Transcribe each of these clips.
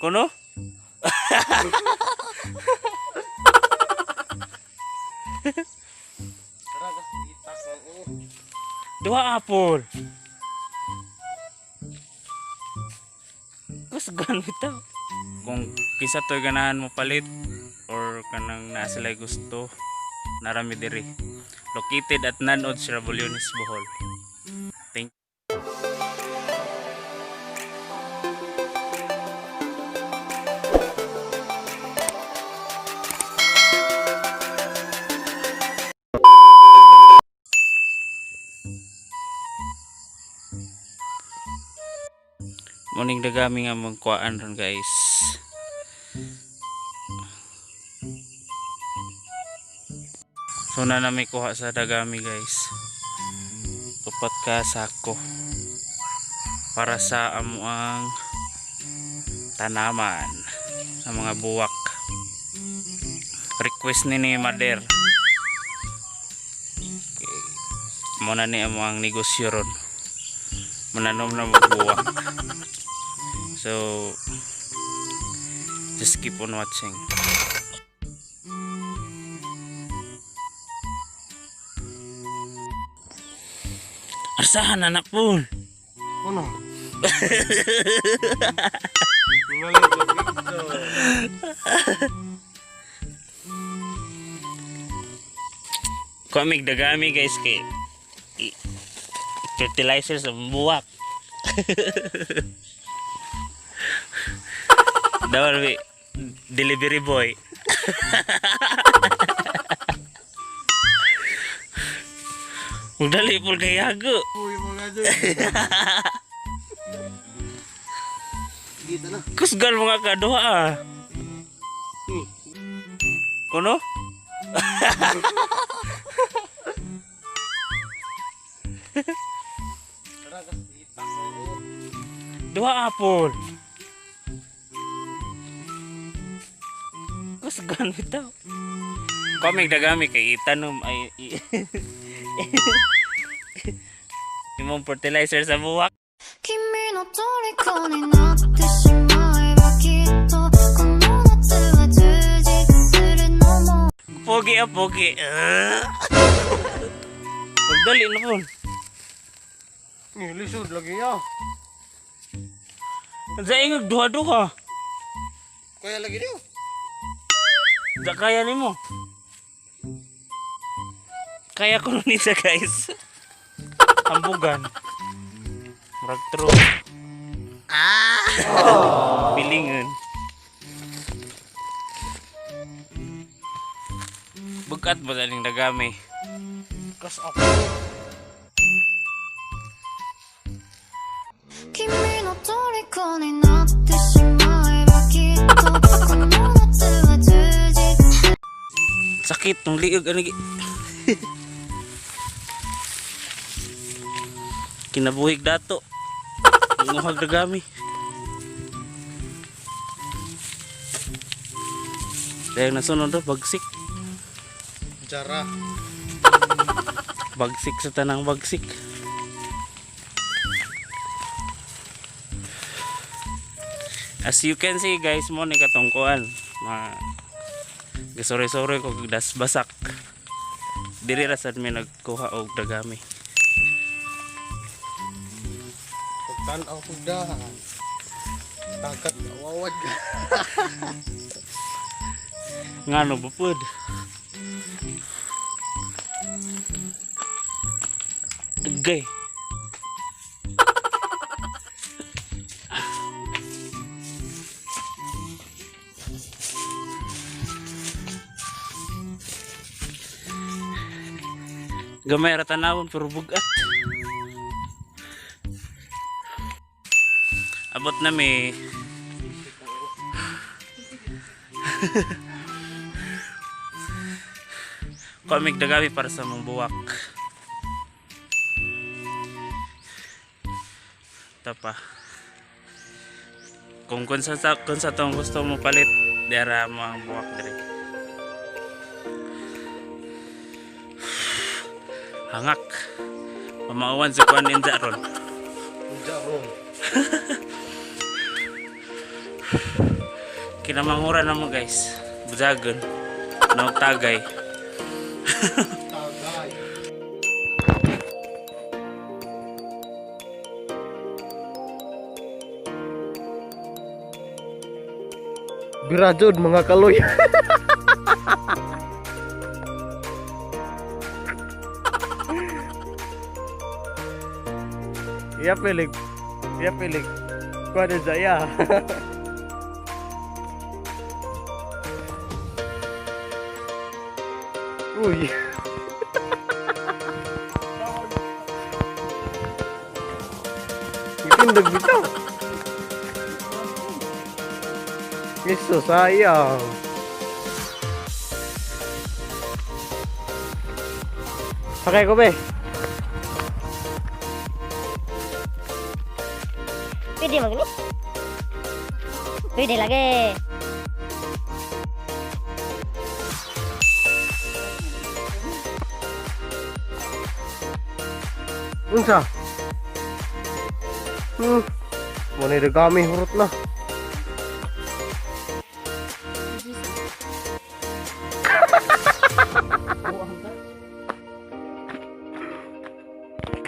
Kuno? Duha apple. Kusgan bitaw. Kung kinsa to'y ganahan mo palit or kanang naa sila gusto, narami diri. Located at Nanod, Sierra Bohol. Thank. Morning dagami nga magkuhaan ron, guys. So na nami kuha sa dagami, guys. Upat ka sako para sa amuang tanaman sa mga buwak. Request ni Mader. Okay. Muna ni amuang negosyo ron. Mananom na magbuwak. So, just keep on watching. Arsahan anak pun. Ano? Ngayon ko picture. Kamig dagami, guys, kay fertilizer sa buwak. Dawal mi delivery boy. Magdali po kay Hago. Uy, mga doy. Dito na. Kusgan mga kaduha ah. Kuno? Duha apple. Kusgan bitaw. Kamig dagami kay itanom ay imong fertilizer sa buwak. 君の虜になってしまえばきっとこの夏は充実するのも Pogi ah, pogi. Ah. Magdali na po. Ni lisod lagi ya. Sa ingag duha-duha. Kaya lagi niyo. Da kaya nimo. Kaya ko nun isa, guys. Ambugan. Murag true. Ah! Pilingan. Bukat ba daling dagami? Kas ako. 君の虜になってしまえばきっとこの夏は充実する Sakit ng liog ano Kinabuhig dato. Nguhag dagami. Dahil nasunod do bagsik. Jara. Bagsik sa tanang bagsik. As you can see, guys, mo ni katungkuan. Ma gasore-sore ko das basak. Diri ra sad mi nagkuha og dagami. Pagtan-aw ko dahan. Tagat wawad. Ngano ba pud? Agay. Gamay ra tanawon pero bugat. Abot na mi. Kamig dagabi para sa mong buwak. Ito pa. Kung sa tong gusto mo palit, dara mo ang buwak dire. Hangak. Pamauan sa kuan ninja ron. Jaro. Kinamanghuran na mo, guys. Bujagon. No tagay. Tagay. Birajod mga kaloy. Ya pilig. Ya pilig. Kuha saya. Uy. Itindag bitaw. Miso sayang. Sakay ko be. Pwede magni? Pwede lagi. Unsa? Mo ni dagami hurot na.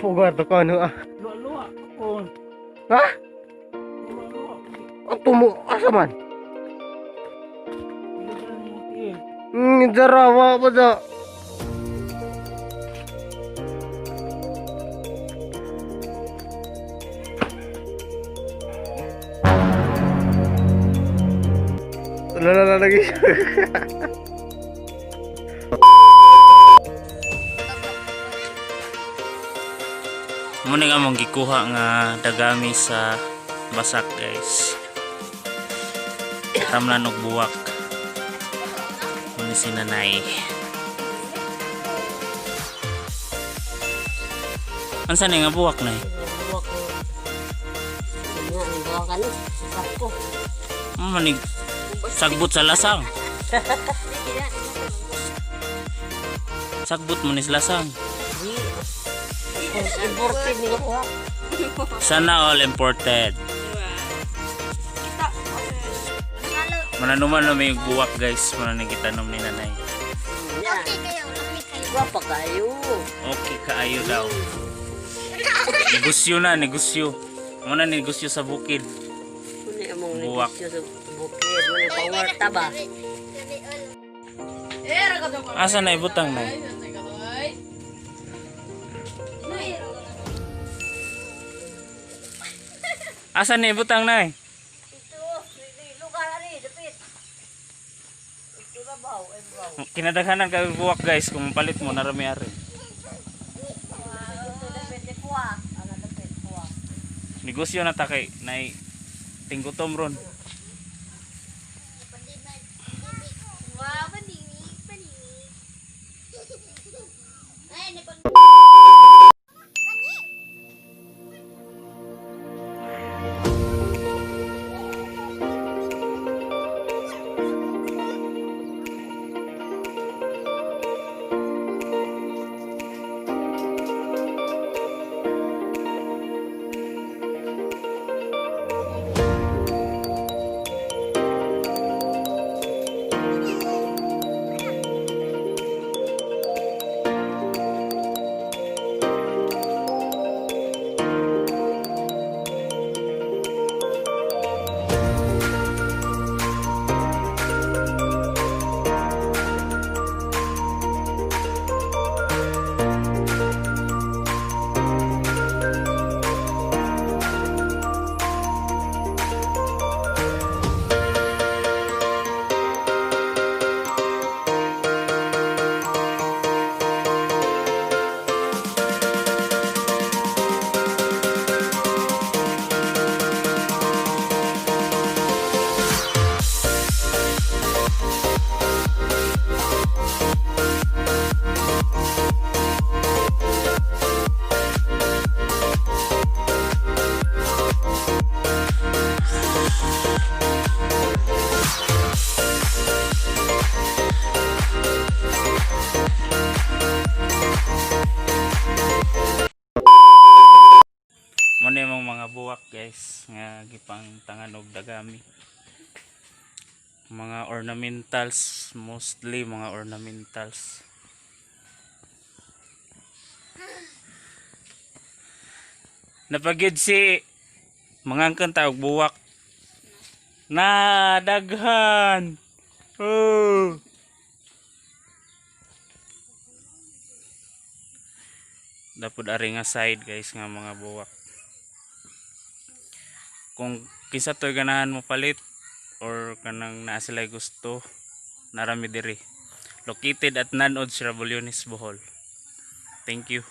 Pugar to ko ano ah. Luwa-luwa. Oh. Ha? Ang tumo asa man? Jarawa pa da. Wala na lagi. Muna nga mong gikuha nga dagami sa basak, guys. Tamlan og buwak. Muna si nanay. Ansa ni nga buwak nay? Buwak ko. Nga, ang buwak ano? Sakto. Manig sagbot sa lasang. Sagbot mo ni sa lasang. Di. Imported ni ko. Sana all imported. Mananuman na may buwak, guys. Muna ni gitanom ni nanay. Okay kayo, okay kayo. Gwapa kayo. Okay kaayo daw. Negosyo na, negosyo. Muna negosyo sa bukid. Muna among Buwak. negosyo sa bukid. Muna pangarta ba? Asa na ibutang na? Asa na ibutang na? Ito, lugar ani, dapit. Ito ba baw? Ay baw. Kinadaghanan ka buwak, guys, kung palit mo narami ari. Ito dapit ni puwa. Ana dapit puwa. Negosyo na ta kay nay tinggutom ron. Wow, panini, panini. Ay, napag Muna yung mga buwak, guys, nga gipang tanganog dagami. Mga ornamentals, mostly mga ornamentals. Napagid si mangangkan tawag buwak. Na daghan. Oh. Dapod ari nga side, guys, nga mga buwak. Kung kinsa to'y ganahan mo palit or kanang naa sila gusto, narami diri. Located at Nanod, Sirabolyones, Bohol. Thank you.